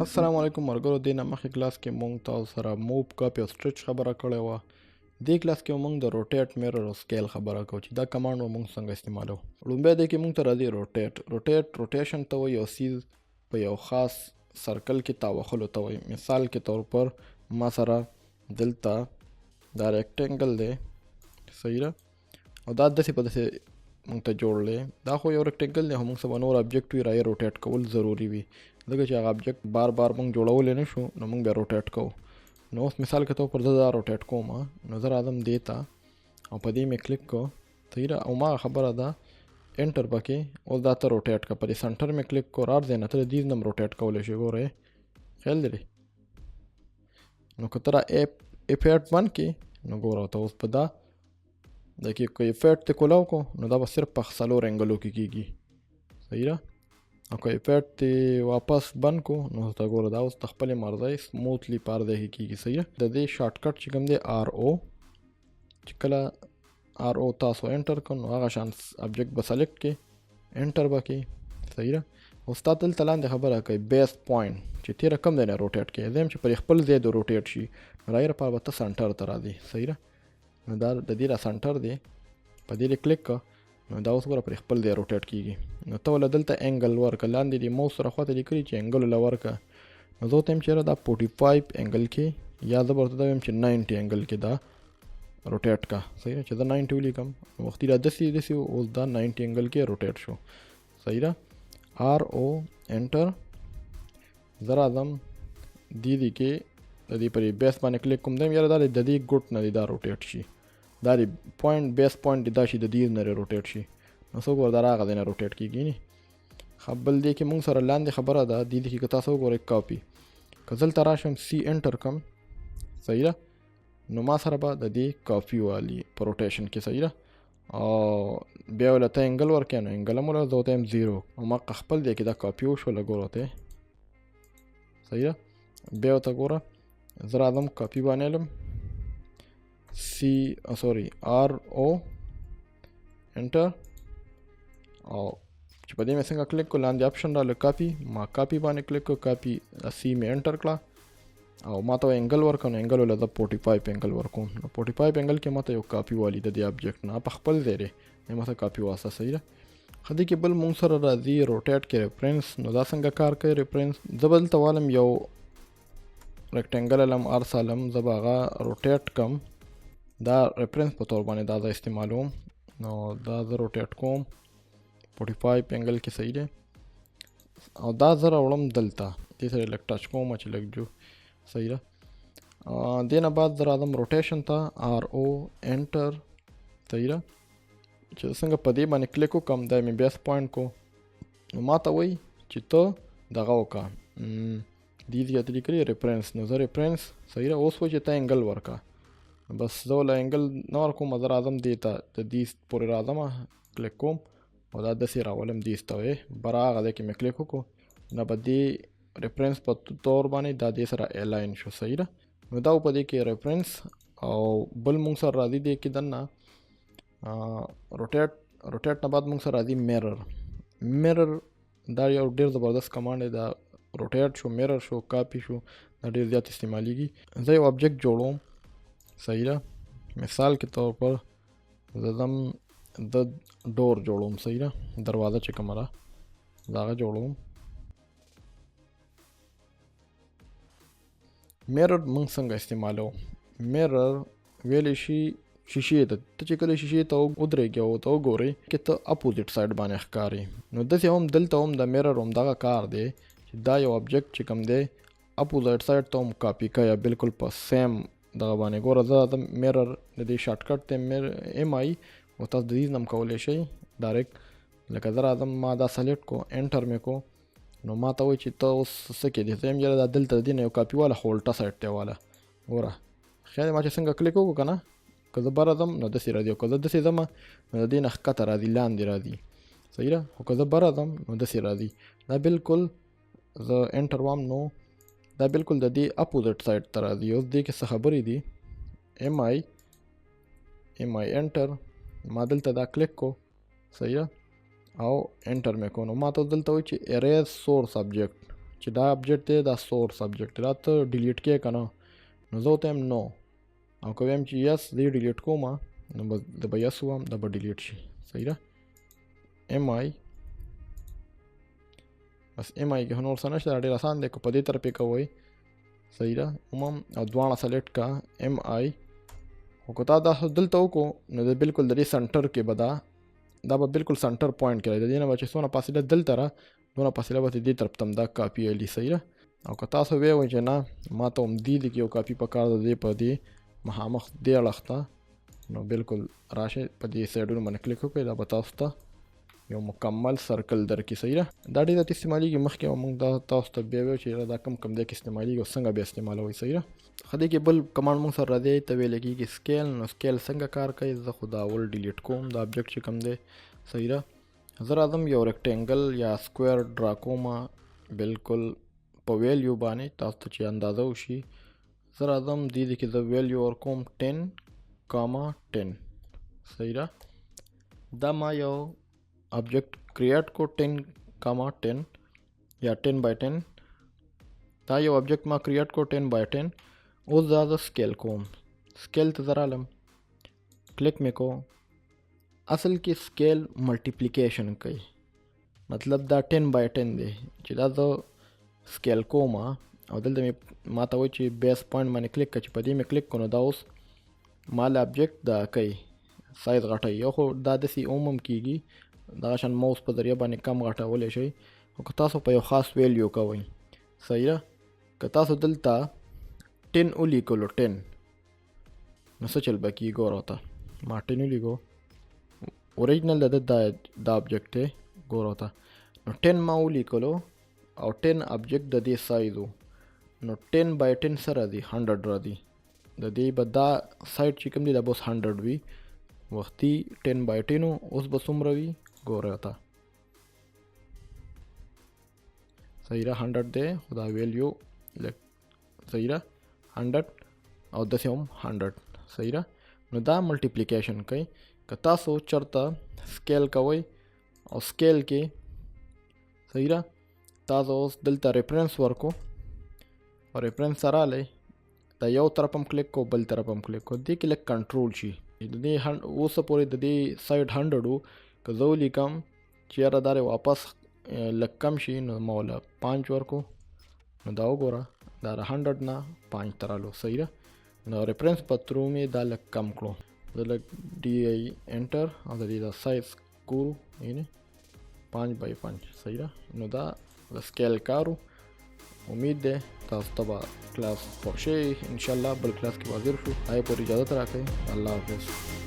السلام علیکم مرګرو، دې نه مخکې کلاس کې مونږ تاسو سره موو، کاپي او سټریچ خبره کړې وه. دې کلاس کې مونږ د روټیټ، میرر او سکیل خبره کوو چې دا کمانډ به مونږ څنګه استعمالو. لومړی دې کې مونږ ته راځي روټیټ. روټیټ روټیشن ته وایي، یو څیز په یو خاص سرکل کې تاوخلو ته وایي. مثال کې طور پر ما سره دلته دا ریکټینګل دی، صحیح ده، او دا داسې په داسې مونږ ته جوړ دی. دا خو یو ریکټینګل دی، خو مونږ سره نور ابجیکټ وي، رايې روټیټ کول ضروري وي، ځکه چې هغه ابجیکټ بار بار مونږ جوړولی نه شو، نو مونږ بیا روټیټ کوو. نو اوس مثال کې طور پر زه دا روټیټ کوم، نو زه راځم دې ته او په دې مې کلیک کو، صحیح ده، او ما خبره ده انټر پکې. اوس دا ته روټیټ که، په دې سنټر مې کلیک کو، راځې نه ته د دې نه هم روټیټ کولی شې. ګورې خیال دی، نو که ته را اپ اډ بند کې، نو ګوره ته اوس په دا د کې که افیټ ته کولاو کو، نو دا به صرف په څلور انګلو کې کېږي، صحیح ده. او که افیټ ته واپس بند کو، نو ته ګوره دا اوس د خپلې مرضۍ سموتلی په هر ځای کې کېږي، صحیح ده. د دې شارټ کټ چې کوم دی آر او، چې کله آر او تاسو انټر کړو، نو هغه شان ابجیکټ به سلیکټ کړئ، انټر به کړئ، صحیح ده. اوس تا دلته لاندې خبره کوي بیس پوینټ چې تېره کوم ځای نه روټیټ کړې، زه یم چې پر خپل ځای د روټیټ شي، نو رايې لپاره به ته سنټر ته راځې، صحیح ده. نو دا د دې را سنټر دی، په دې دې کلیک کړه، نو دا اوس ګوره پر خپل ځای روټیټ کېږي. نو ته وله دلته انګل ورکړه، لاندې دې موس سره خواته لیکلي چې انګل له ورکړه، نو زه ورته وایم چې یاره دا 45 انګل کې، یا زه به ورته دا وایم چې 90 انګل کې دا روټیټ کا، صحیح ده. چې زه 90 ولیکم، نو وختي را داسې داسې و، اوس دا 90 انګل کې روټیټ شو، صحیح ده. آر او انټر، زه راځم دې دې کې د دې پر بیس باندې کلیک کوم، دا یاره دا د دې ګوټ نه دی دا روټیټ شي، دا دی پوینټ بیس پوینټ دی دا شي د دې نه روټیټ شي، نو څوک ورته راغی دی نه روټیټ کېږي نه. ښه، بل دې کې مونږ سره لاندې خبره ده، دې دې کې که تاسو وګورئ کاپي، که زه دلته راشم سی انټر کړم، صحیح ده، نو ما سره به د دې کاپي والي په روټیشن کې، صحیح ده. او بیا ول ته انګل ورکې، نو انګل هم ول زه ورته یم 0، او ما خپل دی کې دا کاپي وشوله، ګوره ته، صحیح ده. بیا ورته ګوره زه راځم کاپي باندې لم سی سوري آر او انټر، او چې په دې مې څنګه کلیک کو، لاندې اپشن راغله کاپي، ما کاپي باندې کلیک کو، کاپي سی مې انټر کړه، او ما ته انګل ورکړ، نو انګل ول زه 45 انګل ورکوم، نو 45 انګل کې ما ته یو کاپي والي د دې ابجیکټ نه په خپل ځای دی، نو ما ته کاپي واسه، صحیح ده. ښه، دې کې بل مونږ سره راځي روټیټ کې ریفرنس. نو دا څنګه کار کوي ریفرنس؟ زه به دلته والم یو ریکټینګل لم ارس لم، زه به هغه روټیټ کم، دا ریفرنس په تور باندې دا زه استعمالوم، نو دا زه روټیټ کوم 45 انګل کې، صحیح دی. او دا زه راوړم دلته، دې سره لږ ټچ کوم چې لږ جو، صحیح ده. دې نه بعد زه راځم روټیشن ته، آر او انټر، صحیح ده. چې زه څنګه په دې باندې کلیک وکړم، دا مې بیس پوینټ کو، نو ما ته وایي چې ته دغه وکړه، دې ځای ته لیکلي ریفرنس، نو زه ریفرنس، صحیح ده. اوس وایي چې ته انګل ورکړه، بس زه ول انګل نه ورکوم، زه راځم دې ته، د دې پورې راځم، کلیک کوم او دا داسې راولم دې ته، وایي بره هغه ځای کې مې کلیک وکړو، نو به دې ریفرنس په تور باندې دا دې سره الاین شو، صحیح ده. نو دا په دې کې ریفرنس. او بل مونږ سره راځي دې کې دننه روټیټ، روټیټ نه بعد مونږ سره راځي میرر. میرر دا یو ډېر زبردست کمانډ دی، دا روټیټ شو، میرر شو، کاپي شو، دا ډېر زیات استعمالیږي. زه یو ابجیکټ جوړوم، صحیح ده. مثال کې طور پر زه ځم د ډور جوړوم، صحیح ده، دروازه چې کومه ده زه هغه جوړوم. میرر مونږ څنګه استعمالو؟ میرر ویلی شي شیشې ته، ته چې کله شیشې ته ودرېږې او ته وګورې کې ته اپوزیټ سایډ باندې ښکاري، نو داسې هم دلته هم د میرر هم دغه کار دی چې دا یو ابجیکټ چې کوم دی اپوزیټ سایډ ته هم کاپي کوي، بالکل په سیم دغه باندې. ګوره زه د میرر د دې شارټ کټ دی میر ایم آی، او تاسو د دې نه هم کولی شئ ډایرکټ. لکه زه راځم، ما دا سلیکټ کو، انټر مې کو، نو ما ته وایي چې ته اوس څه کې دی، زه یم یاره دا دلته د دې نه یو کاپي واله، خو الټا سایډ ته واله. ګوره خیال ما چې څنګه کلیک وکړو که نه، که زه بره ځم نو داسې راځي، او که زه داسې ځم نو د دې نه ښکته راځي، لاندې راځي، صحیح ده. خو که زه بره ځم نو داسې راځي، دا بالکل زه انټر وام نو دا بالکل د دې اپوزیټ سایډ ته راځي. اوس دې کې څه خبرې دي، ایم آی انټر، ما دلته دا کلیک کو، صحیح ده. او enter مې کو، نو ما ته دلته وایي چې erase source object، چې دا object دی، دا source object دی، دا ته delete کې که نه؟ نو زه ورته وایم no، او که وایم چې yes، زه یې delete کوم، نو به زه به yes ووایم، دا به delete شي. صحیح ده. M I، بس M I کې نور څه نشته، دا ډېر اسان دی، که په دې طرف یې کوئ. صحیح ده. ومم او دواړه select کا M I. خو که تا دا دلته وکړو، نو د بالکل د دې center کې به دا به بالکل center point کې راځي. د دې نه به چې څونه فاصله دلته را، دونه فاصله به دې طرف ته هم دا کاپي الي. صحیح ده. او که تاسو ویې وایئ چې نه، ما ته هم دې کې یو کاپي پکار ده، دې په دې مخامخ دې اړخ ته، نو بالکل راشئ په دې سایډونو باندې کلیک وکړئ، دا به تاسو ته یو مکمل circle درکړي. صحیح ده. دا ډېر زیات استعمالېږي. مخکې به موږ دا تاسو ته بیا ویو چې دا کوم کوم ځای کې استعمالېږي او څنګه بیا استعمالوئ. صحیح ده. ښه، دې کې بل command موږ سره راځي، ته ویل کېږي scale. نو scale څنګه کار کوي؟ زه خو دا اول delete کوم دا object چې کوم دی. صحیح ده. زه راځم یو rectangle یا square draw کوم، بالکل په value باندې تاسو ته چې اندازه وشي. زه راځم دې ځای کې زه value ورکوم 10 comma 10. صحیح ده. دا ما یو object create کو 10 comma 10 یا 10 by 10. دا یو object ما create کو 10 by 10. اوس دا زه scale کوم، scale ته زه رالم، کلیک مې کو. اصل کې scale multiplication کوي، مطلب دا 10 by 10 دی چې دا زه scale کوم. او دلته مې ما ته وایي چې base point باندې کلیک کړه، چې په دې مې کلیک کړو، نو دا اوس ما له object دا کوي سایز غټوي. یو خو دا داسې هم کېږي، دغه شان موس په ذریعه باندې کم غټولی شئ، خو که تاسو په یو خاص value کوئ. صحیح ده. که تاسو دلته 10 ولیکلو 10، نو څه چل به کېږي؟ ګوره ورته، ما 10 ولیکو، original د ده دا object دی، ګوره ورته. نو 10 ما ولیکلو او 10 object د دې سایز و، نو 10 by 10 څه راځي؟ 100 راځي. د دې به دا سایډ چې کوم دی دا به اوس 100 وي. وختي 10 by 10 و، اوس به څومره وي؟ ګوره ورته. صحیح ده، 100 دی، خو دا value لږ. صحیح ده، 100 او داسې هم 100. صحیح ده. نو دا multiplication کوي. که تاسو چېرته scale کوئ او scale کې، صحیح ده، تاسو اوس دلته reference ورکو او reference سره راغلی، دا یو طرف هم کلیک کو، بل طرف هم کلیک کو، دې کې لږ کنټرول شي. د دې اوسه پورې د دې سایډ 100 و، که زه ولیکم چې یاره دا واپس لږ کم شي، نو ما ورله 5 ورکو، نو دا وګوره دا د 100 نه 5 ته رالو. صحیح ده. نو reference په through مې دا لږ کم کړو، زه لږ D I enter او د دې دا سایز ګورو، یعنې 5 by 5. صحیح ده. نو دا د scale کار و. امید دی تاسو ته به کلاس خوښ شي. انشاءالله بل کلاس کې به حاضر شو. هغې پورې اجازه راکړئ. الله حافظ.